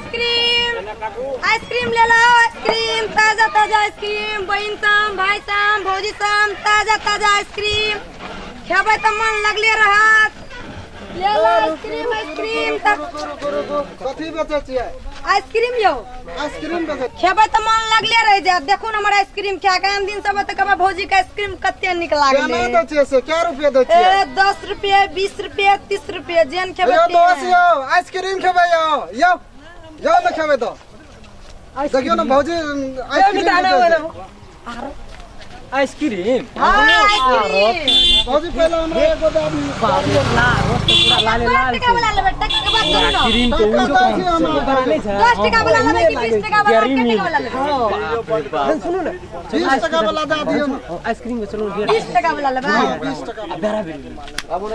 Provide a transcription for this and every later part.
Ice cream, ice cream ले लो, ice cream, ताजा ताजा आइसक्रीम। बहिन साम, भाई साम, भौजी साम, ताजा ताजा आइसक्रीम खेबै तऽ मन लगले रहत। ले लो आइसक्रीम, आइसक्रीम। तब रुकू रुकू रुकू, कथी बेचै छियै? आइसक्रीम यौ। आइसक्रीम बेचै? खेबै तऽ मन लगले रहि जायत। देखू ने हमर आइसक्रीम खा कऽ आन दिन सब तऽ कहबै भौजी के आइसक्रीम कते नीक केना लागलै। दै छियै से? कै रुपये दै छियै? ए, 10 रुपये, 20 रुपये, 30 रुपये, जेहन खेबै यौ दोस्त। तेहन। यौ, आइसक्रीम खेबै? यौ यौ यौ ने खेबै तऽ देखियौ ने भौजी आइसक्रीम बेचै छै। आइसक्रीम? हाँ, आइसक्रीम। भौजी, पहिले हमरा एगो दए दियौ। लाल लाल। टका वाला लेबै? टका के बात करू ने। क्रीम के टका दै छी हम अहाँके। नहीं छै। 10 टका वाला लेबै कि 20 टका वाला? के टका वाला लेबै? सुनू ने। 20 टका वाला दए दियौ ने। आइसक्रीम के चलू। 20 टका वाला लेबै? 20 टका।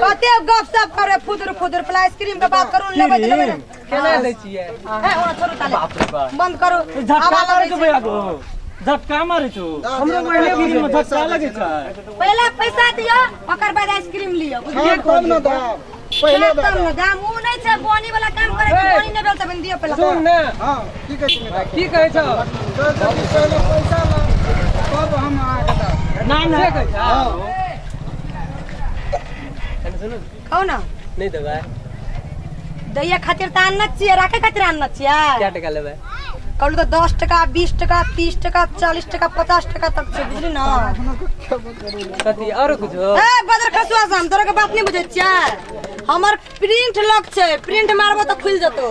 कते गप सप करे फुदुर फुदुर? पहले आइसक्रीम के बात करू ने, लेबै तऽ लेबै ने। केना दै छियै? ए, ओना छोड़ू ताले, बंद करू। झटका आवाज मारै लगै छौ छै। भैया गो, झटका मारै छौ। हमरो आइसक्रीम में झटका लगै छै। पहिले पैसा दियौ, ओकर बाद आइसक्रीम लियौ, बुझलियै? खायब तब ने दाम पहिले। तब ने दाम। उ नहि छै, बोनी वाला काम करै छै। बोनी नहि भेल तब दियौ पहिले। सुन ने। हँ, की कहै छी मिता? की कहै छौ? कहै छै कि पहिले पैसा लाउ तब हम अहाँके देब। ना ना, कहै छौ। हँ। सुनू। कहू ने। नहि देबै? दैया खातिर तऽ आनने छियै, राखे खातिर आनने छियै। क्या टका लेबै? कहलू तऽ 10 टका, 20 टका, 30 टका, 40 टका, 50 टका तक छै, बुझली ने? कथी आरो कुछो? ए बदर खसुआ से हम तोरा के बात नहीं बुझै छियै। हमर प्रिंट लॉक छै, प्रिंट मारबो तऽ खुलि जेतो।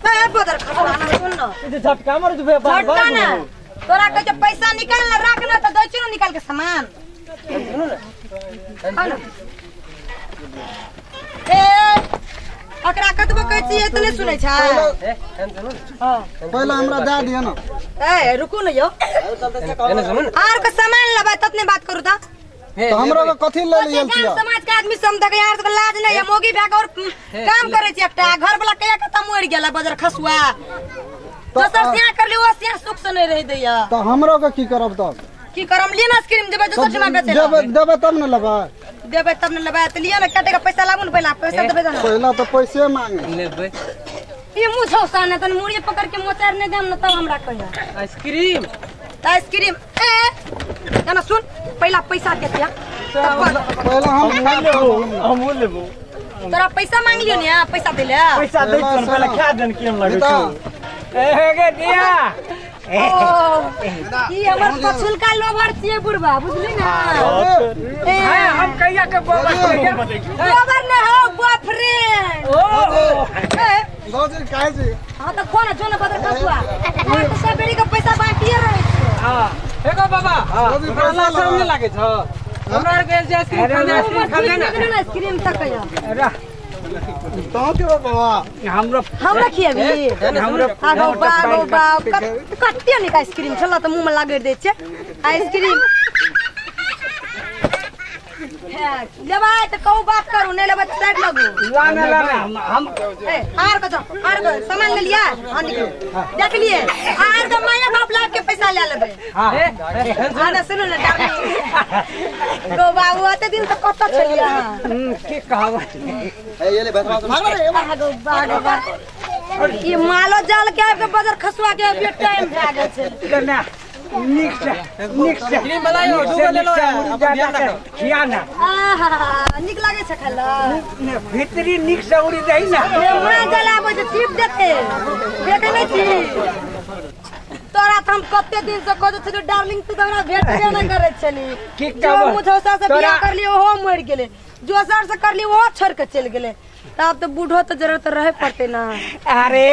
ए बदर खसुआ ना, सुन न। ई जे झटका मारै छौ भैया बार झटका बार। ने तोरा कहै छै, पैसा निकाल ने, राख ने तऽ दै छियौ ने निकाल के सामान। सुनू ने। आउ ने। ए, एकरा कतबो कहै छियै तऽ नहि सुनै छै। ए, एहन सुनू ने। पहिले हमरा दए दिअ ने। ए, रुकू ने यौ। एने सुनू ने। आर के सामान लेबै ततने बात करू तऽ। हे, तऽ हमरो के कथी लेल कते आयल गाम छियै? समाज के आदमी सब देखे यार, सबके लाज नहीं है। मोगी भए के और काम करै छी एकटा घर वाला कहिया कतऽ मरि गेल बजर खसुआ। दोसर सियाह कर ली, ओ सियाह सुख से नहीं रह दैया। तऽ हमरो के की करब तब? की करम? लिए ना आइसक्रीम, देबै दोसर ठिमा बेचै लए। देबै, देबै तब ने लेबै। देबै तब ने लेबै तऽ लिअ ने। कते के पैसा लाबू ने, पहिला पैसा देबै तब ने। पहिले तऽ पैसे मांगे। लेबै। ई मुँह छौ साने तन मुड़िए पकड़ के मोचार नहीं देम ने तब हमरा कहिया। आइसक्रीम। तऽ आइसक्रीम ए ना सुन, पहिला पैसा दे दिया तब कर। पहिले हम खायब तब हम। हमहूँ लेबो। तोरा पैसा मांग लियो ने, पैसा दिले। पैसा दै छियौ पहिले, खा देन, केहन लगै मिता। छौ? ए गे दिया। ओ, ई हमर पछुलका लोभर छियै बुढ़बा, बुझली ने? ए, हम कहिया के गोबर लोभर ने हो, बॉयफ्रेंड। ओ। ए, भौजी, काहे छी? हाँ तऽ खो ना, जो ना बदर खसुआ, तोरा तऽ सब बेरी के पैसा बांटिए रहै छियै। हाँ, हे गो बाबा। भौजी, हमरा पैसा लाज शरम नहि लाउ। लागै छौ? हमरा आरके जे आइसक्रीम खाने, आइसक्रीम खाने ने। ने आइसक्रीम तक कहिया। तों के बाबा? हमरो। हमरा खिएबी? हमरो। आगो बा, आगो बा, कते नीक आइसक्रीम छल तऽ मुँहमे लागरि दै छै आइसक्रीम। हे, लेबै तऽ कहू, बात करू, नहि लेबै तऽ साइड लगू। लाने लाने, हम ए, आर के जाओ, आर के सामान ले लिया। हाँ, निकलो। देख लिए, आर के माया बाप लाभ के पैसा ले लेबै। हाँ ना, सुनू ने डार्लिंग, गो बाबू, अते दिन तऽ कतऽ छलियै अहाँ? की कहब। आगो बागो बा, ई मालो जाल के आबि के बजर खसुआ के अभी टाइम भए गेल छै। केना नीक से, नीक से। क्रीम वाला यौ, नीक से, दूगो नीक लेलो से है, मुड़ी अपन ध्यान जा के राखब। खिया ना। आहा, नीक लागै छै खाय लए? ने भीतरी नीक से उड़ी दही ना। माँ जलाबै छै, चिप देते, देखे नहि छी। तोरा तऽ हम कते दिन से कहै छलियै डार्लिंग, तू तऽ हमरा भेटबे नहि करै छली। की जो कहबो? मुझौसा से बियाह तोरा- करली ओहो मरि गेलै, दोसर से करली ओहो छोड़ के चलि गेलै, तऽ आब तऽ बूढ़ो तऽ जरूरत रहै पड़तै ने। अरे,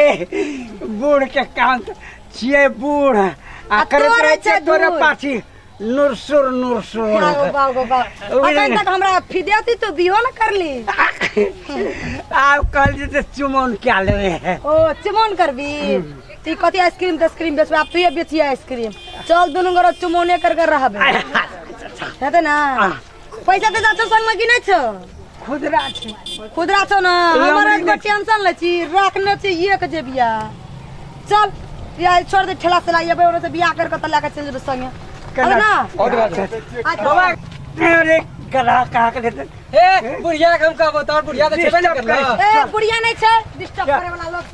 बूढ़ के काम तऽ छियै बूढ़ आ आ करैत तोरे रहै छियै छै तोरे दूर। पाछी नुरसुर नुरसुर। आगो बाप गो बाप, अखन तक हमरा फिदेती तो बिहो न करली। आब कहल जेतै चुमौन क्या लेबै। ओ, चुमौन करबी? ती कथी आइसक्रीम तस्क्रीम बेचबे? आब तू बेचिए आइसक्रीम। चल, दुनू गोरा चुमौने कर कर रहबे, हेतै ना? पैसा तैसा छौ संगमे कि नहि छौ? खुदरा छै। खुदरा छौ ना? हमर लमरी एतबो नहि। टेंशन लै छी, रखने छी एक जेबिया। चल या, छोड़ दे ठेला से, एबै ओने से बियाह कर के तऽ लए के चलि जेबै संगे। केना? अरे ना। अच्छा। अच्छा। बाबा, अरे गधा कहा के देते। ए बुढ़िया के हम कहबो, तोहर बुढ़िया तऽ छेबे नहि करलो। ए, बुढ़िया नहि छै डिस्टर्ब करे वाला लोग।